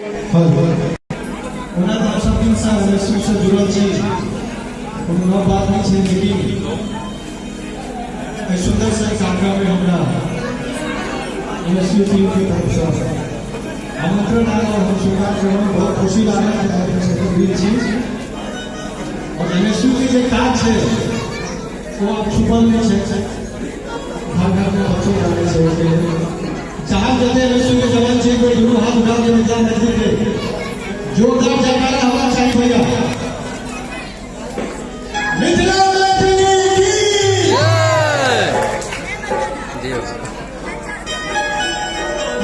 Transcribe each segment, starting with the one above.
ओना तऽ हम सब दिनसँ एमएसयू जुड़ल छी, कोनो नव बात नहि छै, लेकिन एहि सुन्दर सन कार्यक्रममे हमरा एमएसयू टीम के तरफसँ आमंत्रण आयल और हम स्वीकार केलहुँ। बहुत खुशी लागल जे आइ अपने सबके बीच छी और एमएसयू के जे काज छै ओ आब छुपल नहि छै, घर घर में बच्चो जानै छै। ओहिके लेल चाहब जते एमएसयू के जवान छै कोई दुनू हाथ उठा के मिथिला मैथिली के जोरदार जयकारा होना चाहिए। भैया मिथिला मैथिली की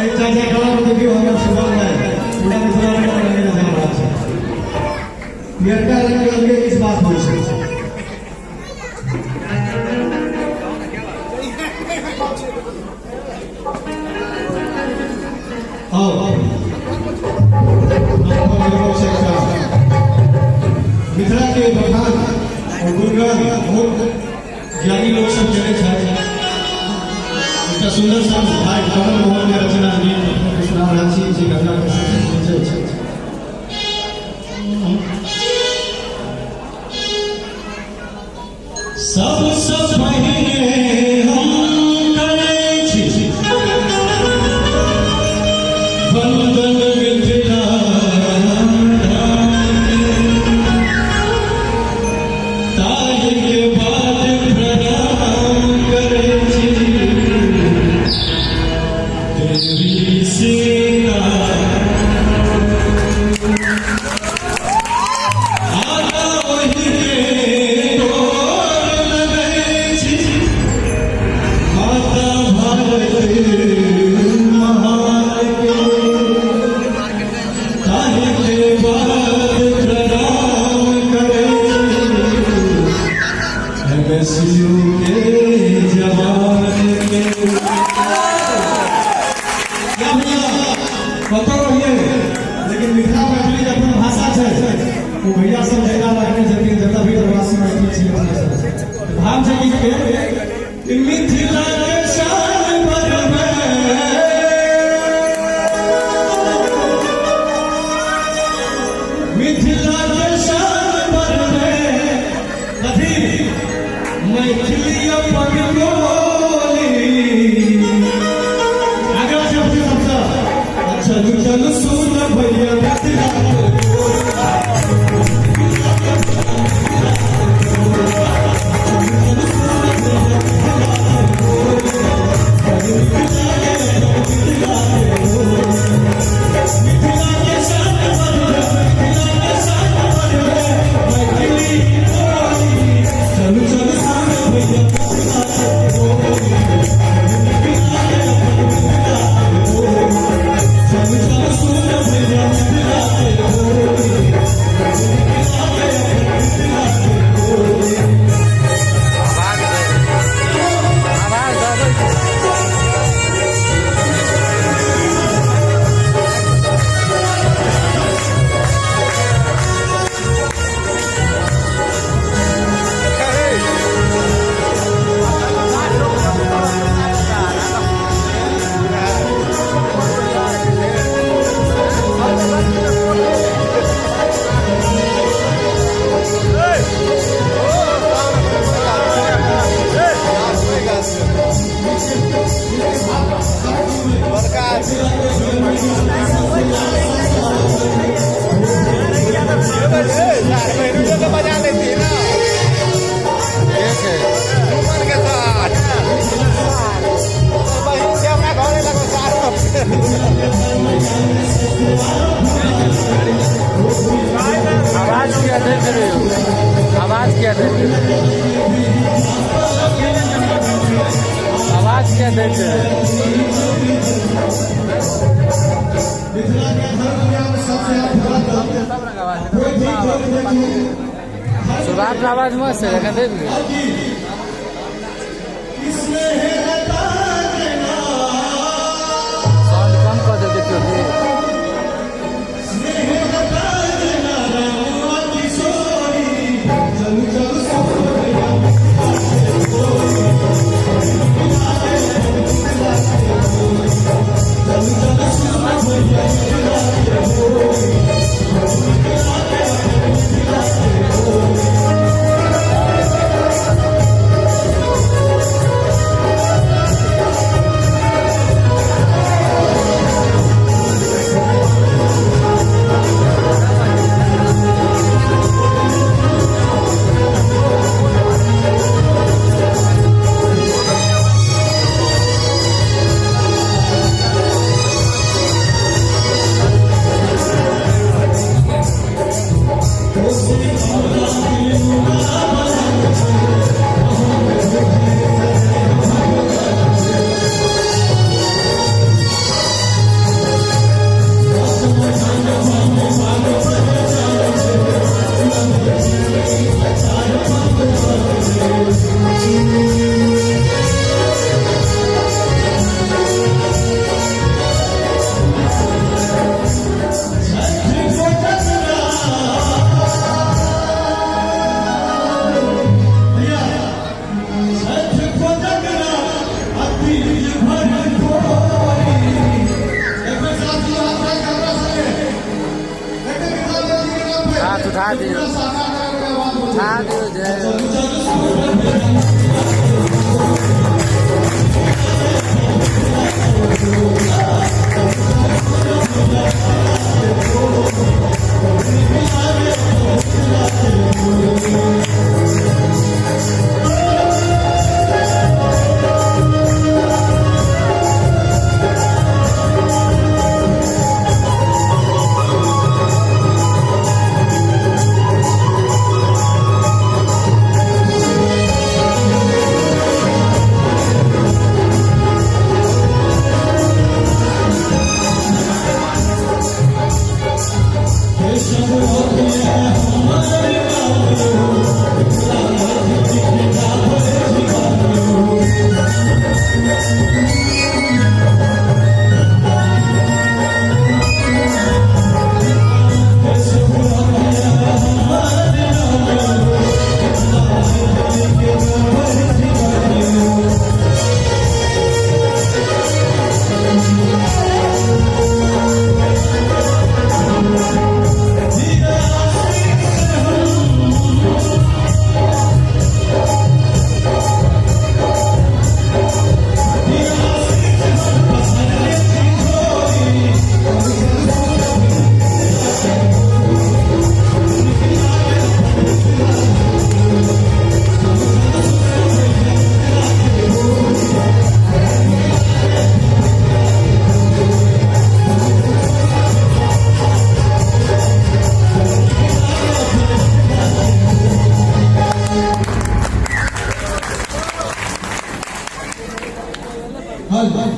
एकटा जयकारा में देखियौ हमरा सुबह में पूरा मिथिला में रंगने जा रहल छै। पियरका रंग के अलगे किछु बात होइ छै। आओ मिथिला के बखान और गुणगान बहुत ज्ञानी लोग सब केने छथि। एकटा सुन्दर सन भाई कमल मोहन के रचना गीत अपने सुना रहल छी जे गंगा के संग छै। सबसँ पहिने हम करै छी वंदन मिथिला ताहि के बाद प्रणाम करै छी देवी सीता। आगा ओहि के गोर लगै छी माता भारत महान के, ताहि के बाद प्रणाम करै छी एमएसयू के जवान के। या भैया कतौ रहिए लेकिन मिथिला मैथिली जे अपन भाषा छै ओ भैया सब जहिना रखने छथिन, जतऽ भी प्रवासी मैथिली छी अपने सब भाव छै कि मिथिला के शान बढ़बै, मिथिला के शान बढ़बै, कथी मैथिली अपन बोली। आग्रह छै अपने सबसँ, चलू चलू सुन भैया मिथिला के चलू चलू सुन भैया चलू चलू सुन भैया मिथिला के आवाज दऽ दै। बजा लेती ना के साथ बहिन के हमरा घरे लगो साथ। आवाज क्या देख रहे हो? आवाज क्या देख रहे हो? आवाज क्या देख रहे हो? मिथिला के हर दुनिया में सबसे सब रंग आवाज कोई भी जोत देखिए। शुरुआत में आवाज मस्त है, लेकिन देख लो। साउंड कम कर दे, देखियो। चलू चलू सुन भैया चलू चलू सुन भैया। हाथ उठा दियो, उठा दियो। जय हल कम।